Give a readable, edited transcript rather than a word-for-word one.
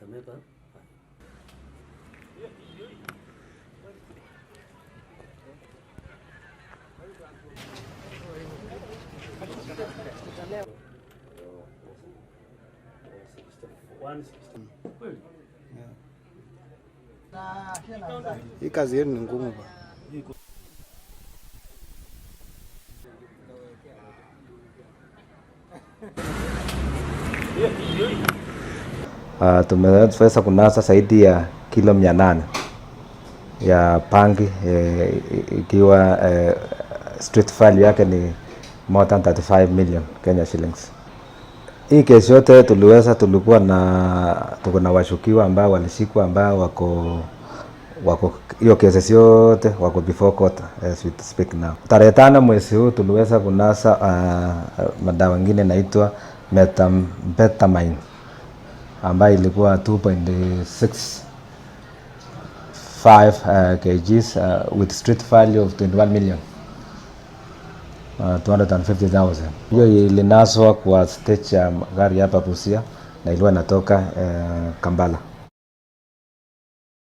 Kakamega. Hii kazi yenu ni ngumu bwana. Tumeweza kunasa zaidi ya kilo 800 ya bangi, ikiwa street value yake ni more than 35 million Kenya shillings. Hii kesi yote tuliweza, tulikuwa na tuko na washukiwa ambao walishikwa, ambao wako hiyo kesi yote wako before court as we speak now. Tarehe 5 mwezi huu tuliweza kunasa madawa mengine inaitwa methamphetamine ambayo ilikuwa 2.65 kgs with street value of 21 million 250,000. Hiyo ilinaswa kwa stage ya gari hapa Busia na ilikuwa inatoka Kampala.